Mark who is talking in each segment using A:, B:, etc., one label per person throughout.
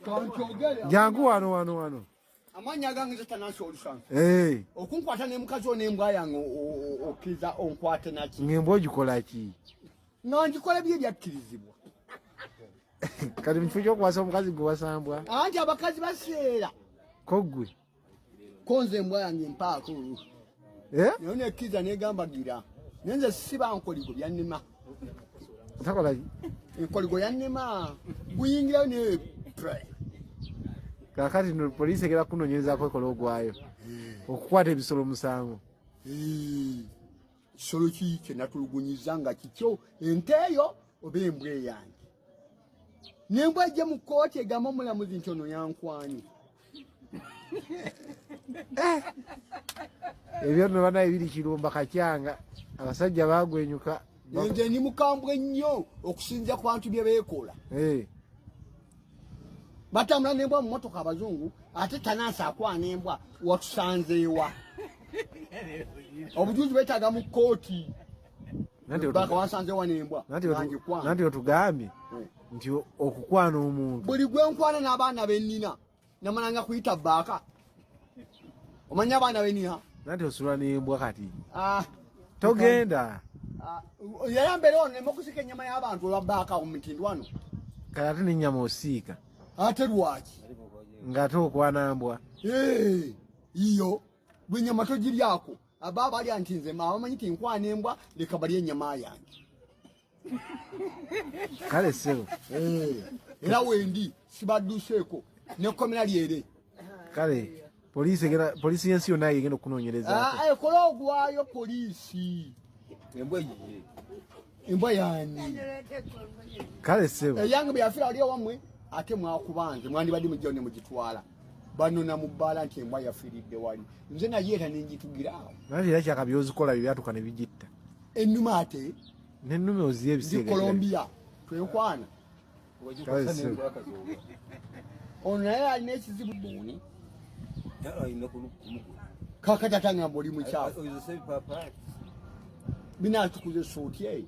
A: Kankyogere.
B: Jangu wano wano wano.
A: Amannya gange nze Tanansi Olusansu.
B: Eh.
A: Okunkwata ne mukazi wo n'embwa yange okkiriza onkwate naki?
B: Ng'embwa ogikola ki?
A: Nga ngikola bye byakkirizibwa.
B: Kati mu kifo ky'okuwasa omukazi gwe wasambwa.
A: Anti abakazi baseera.
B: Ko ggwe?
A: Ko nze embwa yange mpaako.
B: Eh?
A: Nayo nekkiriza negamba gira. Naye nze siba nkoligo byannema.
B: Takola ki?
A: Enkoligo yannema. Guyingirayo ne
B: Kaakati no poliisi egenda kunoonyerezaako ekola ogwayo. Okukwata ebisolo musango.
A: Kisolo ki kye natulugunyiza nga kikyo ente eyo oba embwa eyange? Nembwa ejje mu kkooti egamba omulamuzi nti ono yankwanye.
B: Eh! Ebyo nno banaye biri kirumba kacyanga abasajja bagwenyuka.
A: Nze ndi mukambwe nnyo okusinzira ku bantu bye beekola.
B: Eh.
A: Batambula n'embwa mu mmotoka abazungu ate Tanansi akwana embwa watusanzeewa. Obujulizi bwetaaga mu kkooti. Baka wansanzeewa n'embwa.
B: Nanti otugambye
A: eh.
B: nti okukwana omuntu.
A: Buli gwe nkwana n'abaana be nnina namalanga kuyita baaka. Omanyi abaana be nnina?
B: Nanti osula n'embwa kati.
A: Ah.
B: Togenda.
A: Ah, yali mbeera wano neme okusika ennyama y'abantu olwa baaka omutindo wano.
B: Kale ate n'ennyama osiika.
A: Ate lwaki?
B: Ng'ate okwana mbwa.
A: Iyo gwe ennyama togiryako. Aba balya nti nze maama bamanyi nti nkwana embwa leka balye ennyama yange.
B: Kale ssebo.
A: Era wendi sibadduseeko n'ekkomera lyere.
B: Kale poliisi egenda poliisi y'ensi yonna egenda okunoonyerezaako.
A: Ah, ekola ogwayo poliisi.
C: Embwa eyiye.
A: Embwa yani.
B: Kale ssebo.
A: Eyange bwe yafiira wali ewammwe ate mwakubanze mwandibadde mujjawo ne mugitwala. Banona mu bbaala nti embwa yafiiridde wali. Nze nayeeta ne ngitugira awo.
B: Nanti era kyaka by'ozikola bye byatuuka ne bigitta.
A: Ennume ate?
B: N'ennume oziye ebisiiga.
A: Ndi Colombia twekwana.
B: Kale ssebo.
A: Ono naye alina ekizibu buuni. Kakati ate angamba oli mukyafu. Binaatukuza essuuti eyo.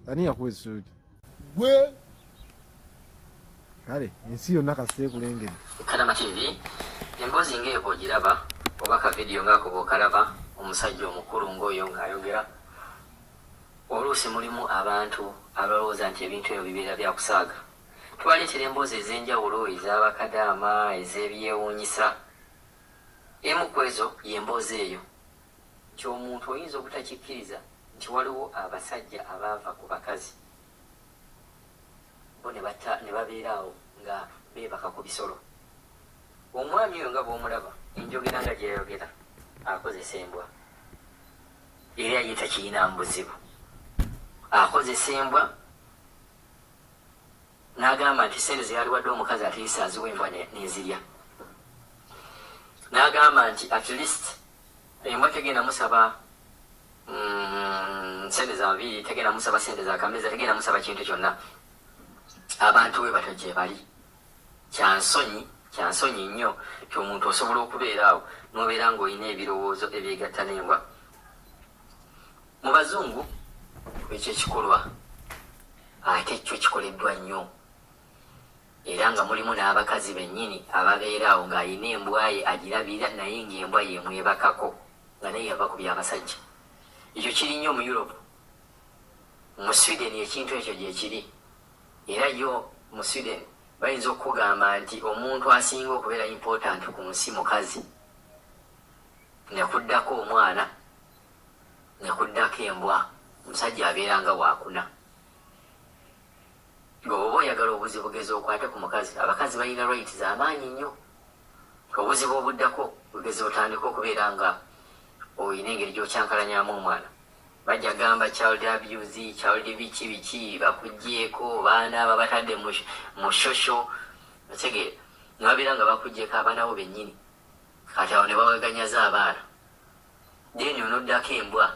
B: Ani yakuwa essuuti?
A: Gwe.
B: Kale ensi yonna kasita ekulengedde.
D: Kadama TV, emboozi ng'eyo bw'ogiraba oba ka vidiyo ng'ako bw'okalaba, omusajja omukulu ng'oyo ng'ayogera, oluusi mulimu abantu abalowooza nti ebintu ebyo bibeera bya kusaaga. Tubaleetera emboozi ez'enjawulo ez'abakadaama, ez'ebyewuunyisa. Emu ku ezo y'emboozi eyo nti omuntu oyinza obutakikkiriza nti waliwo abasajja abaava ku bakazi bo ne batta ne babeera awo nga beebaka ku bisolo. Omwami oyo nga bw'omulaba enjogera nga gy'ayogera akozesa embwa era ye takirinaamu buzibu. Akozesa embwa n'agamba nti ssente ze yaliwadde omukazi at least aziwa embwa n'ezirya. N'agamba nti at least embwa tegenda musaba ssente za nviiri, tegenda musaba ssente za kameza, tegenda musaba kintu kyonna. Abantu bwe batyo gye bali. Kya nsonyi, kya nsonyi nnyo nti omuntu osobola okubeera awo n'obeera ng'olina ebirowoozo ebyegatta n'embwa. Mu bazungu ekyo ekikolwa ate kyo kikoleddwa nnyo era nga mulimu n'abakazi bennyini ababeera awo ng'alina embwa ye agirabirira naye ng'embwa y'emwebakako nga naye yava ku by'abasajja. Ekyo kiri nnyo mu Europe. Mu Sweden ekintu ekyo gyekiri era yo mu Sweden bayinza okukugamba nti omuntu asinga okubeera important ku nsi mukazi ne kuddako omwana ne kuddako embwa, omusajja abeera nga waakuna. Gwe bw'oba oyagala obuzibu geza okwate ku mukazi, abakazi balina right za maanyi nnyo. Obuzibu obuddako geza otandike okubeera nga olina engeri gy'okyankalanyamu omwana. Bajja gamba child abuse, child biki biki, bakuggyeeko baana babatadde mu shosho, otegeera, ne babeera nga bakuggyeeko abaana bo bennyini. Kati awo ne baweganyaza abaana. Then onoddako embwa.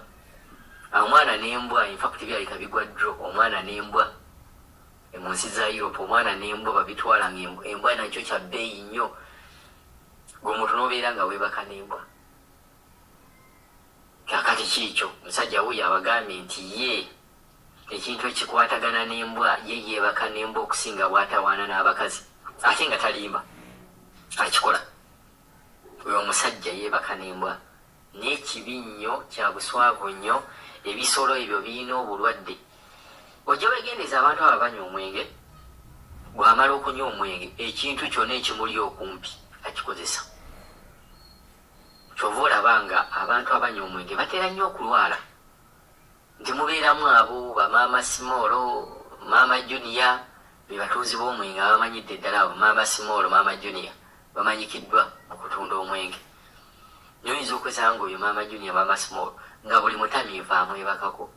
D: Omwana n'embwa, in fact birabika bigwa draw, omwana n'embwa. Mu nsi za Europe omwana n'embwa babitwala nga embwa nakyo kya bbeeyi nnyo. Gwe omuntu n'obeera nga weebaka n'embwa. Kaakati kiikyo omusajja wuuyo abagambye nti ye ekintu ekikwatagana n'embwa ye yeebaka n'embwa okusinga bw'atawaana n'abakazi. Ate nga talimba, akikola. Oyo omusajja yeebaka n'embwa, naye kibi nnyo, kya buswavu nnyo. Ebisolo ebyo birina obulwadde. Ojja wegendeeza abantu abo abanywa omwenge, bw'amala okunywa omwenge ekintu kyonna ekimuli okumpi akikozesa. Kyova olaba nga abantu abanywa omwenge batera nnyo okulwala. Nti mubeeramu abo ba maama simoolo, maama junior, be batunzi b'omwenge abamanyidde ddala abo maama simoolo, maama junior bamanyikiddwa mu kutunda omwenge. Naye oyinza okwesanga ng'oyo maama junior, maama small nga buli mutamiivu amwebakako.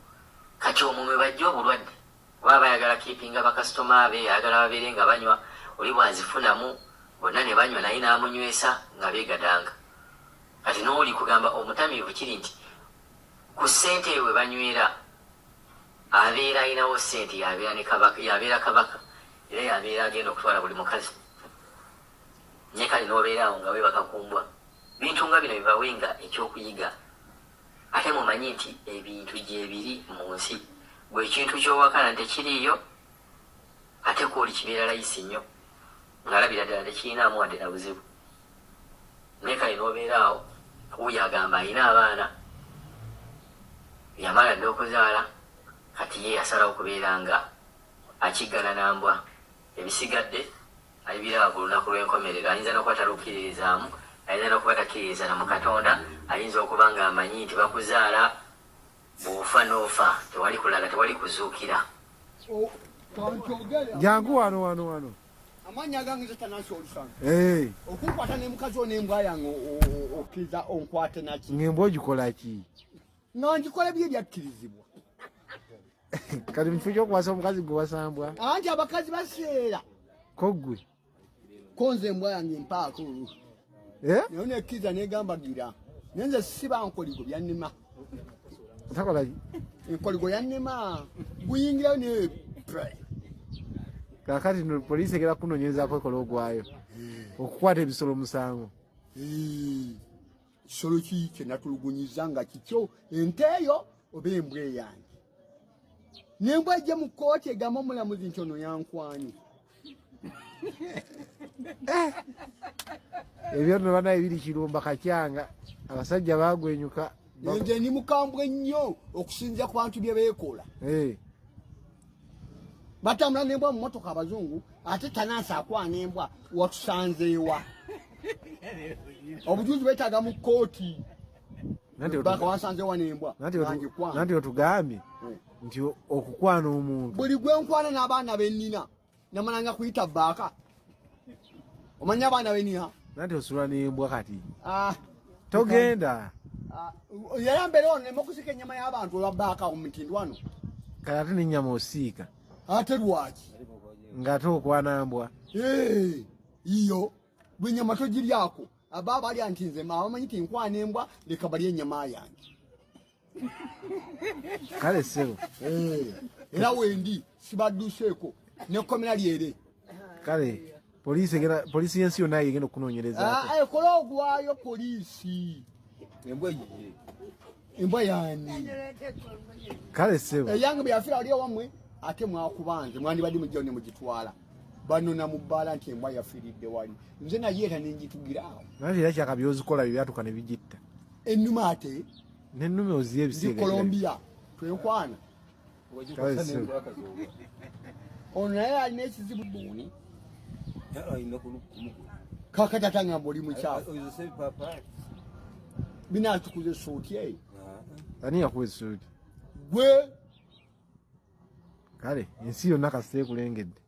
D: Kati omwo mwe bajja obulwadde kuba aba ayagala keepinga bakasitoma be, ayagala babeere nga banywa, oli bw'azifunamu bonna ne banywa naye n'amunywesa nga beegadanga. Kati n'oli kugamba omutamiivu kiri nti ku ssente eyo we banywera abeera alinawo ssente, y'abeera ne kabaka, y'abeera kabaka era y'abeera agenda okutwala buli mukazi. Naye kale n'obeera awo nga weebaka ku mbwa. Bintu nga bino bibawe nga eky'okuyiga. Ate mumanye nti ebintu gyebiri mu nsi. Gwe ekintu ky'owakana nti tekiriiyo, ate kw'oli kibeera layisi nnyo. Ng'alabira ddala tekirinaamu wadde na buzibu. Naye kale n'obeera awo, wuuyo agamba alina abaana, yamala dda okuzaala, kati ye yasalawo kubeera nga akiggana na mbwa. Ebisigadde alibiraba ku lunaku lw'enkomerero. Ayinza n'okuba talukkiririzaamu, ayinza n'okuba takkiririza na mu Katonda, ayinza okuba ng'amanyi nti bakuzaala, bw'ofa n'ofa, tewali kulala, tewali kuzuukira.
B: Jangu wano wano wano.
A: Amannya agange nze Tanansi Olusango. Okunkwata ne mukazi wo n'embwa yange okkiriza onkwate naki?
B: Ng'embwa ogikola ki?
A: Nga ngikola bye byakkirizibwa.
B: Kati mu kifo ky'okuwasa omukazi gwe wasambwa.
A: Anti abakazi baseera.
B: Ko ggwe?
A: Ko nze embwa yange mpaako.
B: Eh?
A: Nayo nekkiriza negamba gira. Naye nze siba nkoligo byannema.
B: Otakola ki?
A: Enkoligo yannema. Guyingirayo naye.
B: Kaakati no poliisi egenda kukunoonyerezaako ekola ogwayo. Okukwata ebisolo musango.
A: Kisolo ki kye natulugunyiza nga kikyo, ente eyo oba embwa eyange? N'embwa ejje mu kkooti egamba omulamuzi nti ono yankwanye.
B: Ebyo nno banaye biri Kirumba Kacyanga, abasajja bagwenyuka.
A: Nze ndi mukambwe nnyo okusinziira ku bantu bye beekola. Batambula n'embwa mu mmotoka abazungu, ate Tanansi akwana embwa, watusanzeewa? Obujulizi bwetaaga mu kkooti. Baka wansanzeewa n'embwa?
B: Nanti otugambye nti okukwana omuntu.
A: Buli gwe nkwana n'abaana be nnina namalanga kuyita baaka. Omanyi abaana be nnina?
B: Nanti osula n'embwa kati. Togenda.
A: Yali mbeera wano neme okusika ennyama y'abantu olwa baaka omutindo wano.
B: Kale ate n'ennyama osiika.
A: Ate lwaki?
B: Ng'ate okwana mbwa.
A: Iyo bwe nyama togiryako. Aba balya nti nze abamanyi nti nkwana embwa, leka balye ennyama yange.
B: Kale ssebo.
A: Era wendi sibadduseeko nekkomera lyere.
B: Kale poliisi egenda, poliisi y'ensi yonna egenda okunoonyerezaako.
A: Ekola ogwayo poliisi.
C: Embwa eyiye.
A: Embwa yani.
B: Kale ssebo.
A: Eyange bwe yafiira wali ewammwe ate mwakubanze mwandibadde mujjawo ne mugitwala. Banona mu bbaala nti embwa yafiiridde wali. Nze nayeeta ne ngitugira awo.
B: Nanti era kyaka by'ozikola bye byatuuka ne bigitta.
A: Ennume ate?
B: N'ennume oziye ebisiiga.
A: Ndi Colombia twenkwana.
B: Kale ssebo.
A: Ono naye alina ekizibu buuni. Kakati ate angamba oli mukyafu. Binaatukuza essuuti eyo.
B: Ani yakuwa essuuti?
A: Gwe.
B: Kale ensi yonna kasita ekulengedde.